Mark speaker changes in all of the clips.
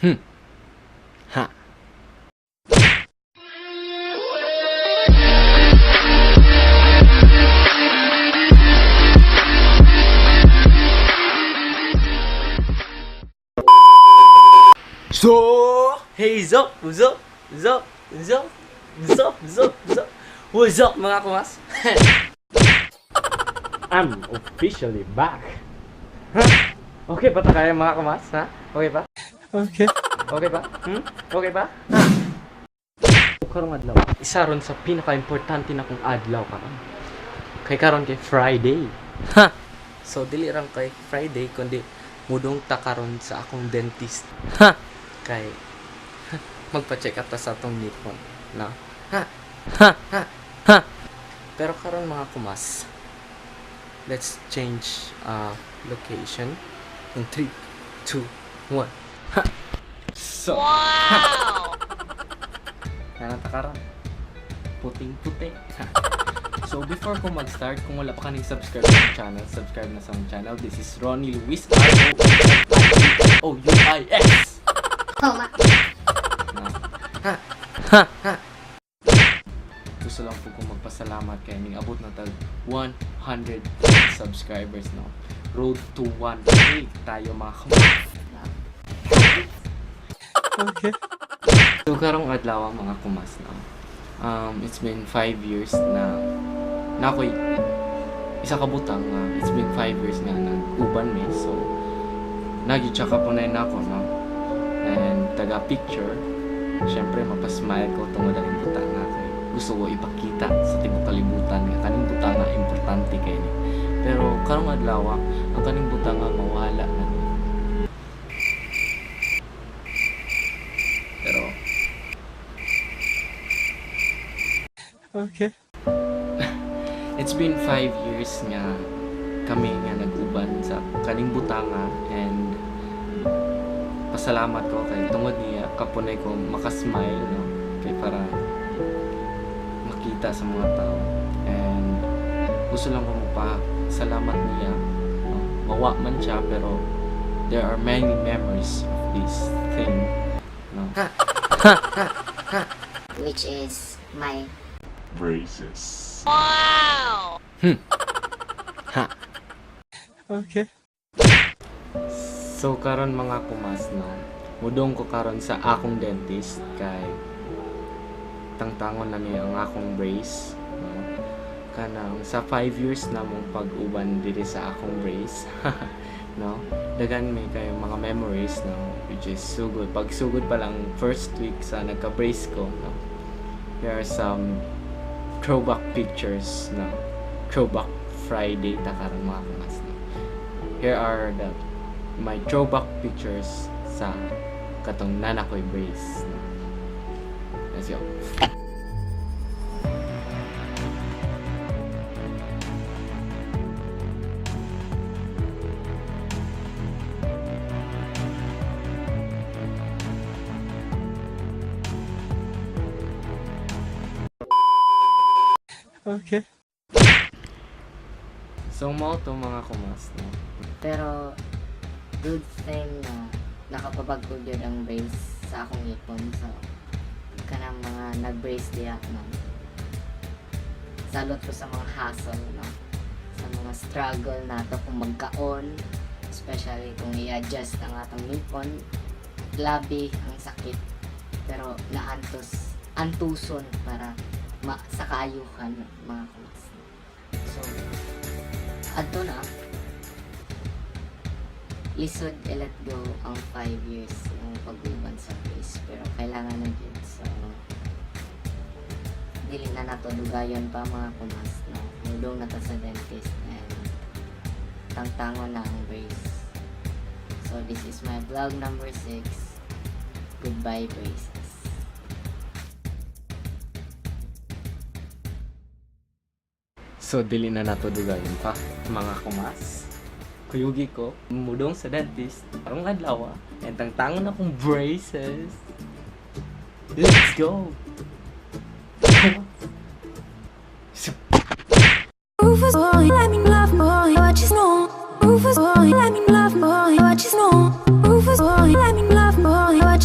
Speaker 1: Ha. So, hey, zo, zo, zo, zo, zo, zo, zo. What's up, mga kumas? I'm officially back. Huh? Okay ba tayo, mga kumas? Ha? Okay ba?
Speaker 2: Okay.
Speaker 1: Okay ba? Hmm? Okay ba? Ha? Karong adlaw, isa ron sa pinaka-importante na kong adlaw karon. Kay karon kay Friday. Ha. So dili lang kay Friday kundi mudong ta karon sa akong dentist. Ha. Kay magpa-check up ta sa atong ngipon, no? Ha. Ha. Ha. Ha. Pero karon, mga kumas, let's change location in 3, 2, 1. Ha. So, wow! Nanata karon. Puting-puti. Ha. So, before ko mag-start, kung wala pa kaning subscribe sa akong channel, subscribe na sa akong channel. This is Ronnie Luis, Ronnilouis.
Speaker 3: Toma.
Speaker 1: Na. Ha! Ha! Ha! Gusto lang po kong magpasalamat kay ning abot na tag 100 subscribers, no. Road to 1K tayo, mga kumas.
Speaker 2: Okay.
Speaker 1: So karong adlaw, mga kumas, no. It's been 5 years na na ako'y isa ka butang nga it's been 5 years nga nag-uban mi, so nagyud ka po na ako, no, and taga picture, syempre mapasmile ko tungod ang butang nga kay gusto ko ipakita sa tibuok kalibutan nga kaning butang nga importante kay ni, pero karong adlaw ang kaning butang nga mawala na ni, pero
Speaker 2: Okay.
Speaker 1: It's been 5 years nga kami nga nag-uban sa kaning butanga and pasalamat ko kay tungod niya kapunay ko makasmile, no, kay para makita sa mga tao and gusto lang ko magpa salamat niya, no? Mawa man siya pero there are many memories of this thing, no.
Speaker 3: Which is my
Speaker 4: Braces.
Speaker 1: Ha.
Speaker 2: Okay.
Speaker 1: So karon, mga kumas, no, mudong ko karon sa akong dentist kay tangtangon na niya ang akong brace, no. Kanang sa 5 years na mong pag-uban diri sa akong brace, no. Daghan may kayo mga memories, no, which is sugod. Pag sugod pa lang first week sa nagka-brace ko, no. There are some throwback pictures, no. Throwback Friday ta karon, mga kumas, no. Here are the my throwback pictures sa katong nanakoy brace. No? Let's go.
Speaker 2: Okay.
Speaker 1: So mao to, mga kumas, no.
Speaker 3: Pero good thing na nakapabag-o gyud ang brace sa akong ngipon, so kanang mga nag-brace diya, no, salot ko sa mga hassle, no, sa mga struggle nato kung magkaon, especially kung i-adjust ang atong ngipon. Grabe ang sakit pero naantos antuson para ma sa kaayuhan, mga kumas. So adto na lisod i-let go ang 5 years ng pag-uban sa brace, pero kailangan na gyud. So dili na nato dugayon pa, mga kumas, no. Mudong na ta sa dentist and tangtangon na ang brace. So this is my vlog number 6. Goodbye, braces.
Speaker 1: So dili na nato dugayon pa, mga kumas. Kuyugi ko, mudong sa dentist, karong adlaw, and tangtangon akong braces. Let's go!
Speaker 5: Rufus boy, let me love boy, what you know. Rufus boy, let me love boy, what you know. Rufus boy, let me love boy, what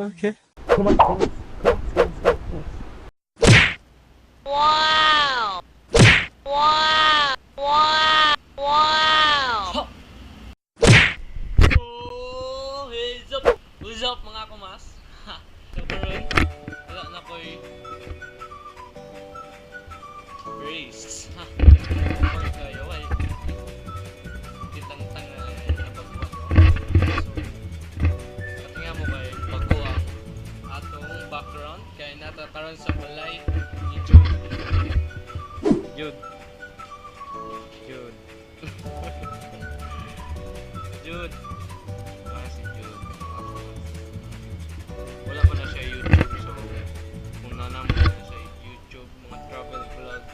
Speaker 2: Okay. Come on, come on, come on, come on, come on.
Speaker 1: Oh, heads up! What's up, mga kumas? Ha, so karon, wala na ko'y brace. Ha, awkward kayo ay. Kitang-tanga ay nabagwan ko. So, katinga mo kay bago ang atong background kay nata karon sa balay ni Jude. Jude. Jude. Jude. Ah, si Jude. Wala pa na siya YouTube, so kung nanamo na sa YouTube, mga travel vlog,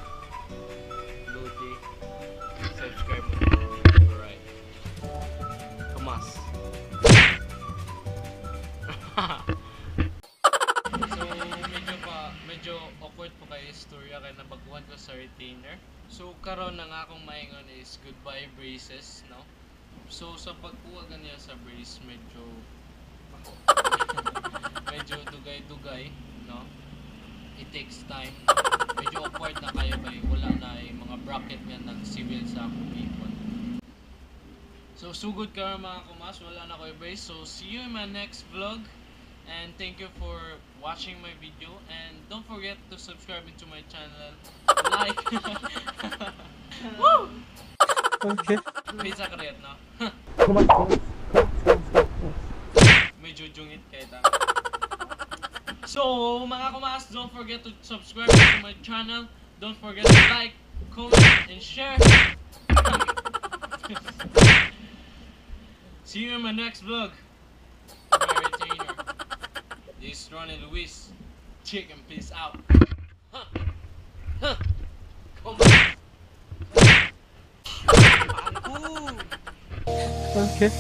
Speaker 1: Lodi, subscribe mo. Alright. Kamas. So, medyo awkward po kay istorya kay nabaguhan ko sa retainer. So, karon na nga akong maingon is goodbye braces, no? So, sa pagkuha ganiya sa brace, medyo medyo dugay-dugay, no? It takes time. Medyo awkward na kayo kay wala na yung mga bracket nga nag-civil sa akong ipon. So, sugod ka mga kumas, wala na ko brace. So, see you in my next vlog. And thank you for watching my video. And don't forget to subscribe into my channel. Like. Woo!
Speaker 2: Okay.
Speaker 1: Pizza kriyat, no?
Speaker 2: Come on, come on, come on, come on, come on.
Speaker 1: Medyo jungit kay ta. So, mga kumas, don't forget to subscribe to my channel. Don't forget to like, comment, and share. See you in my next vlog. My retainer. This is Ronnie Luis. Chicken, peace out. Huh. Huh. Come on.
Speaker 2: Okay.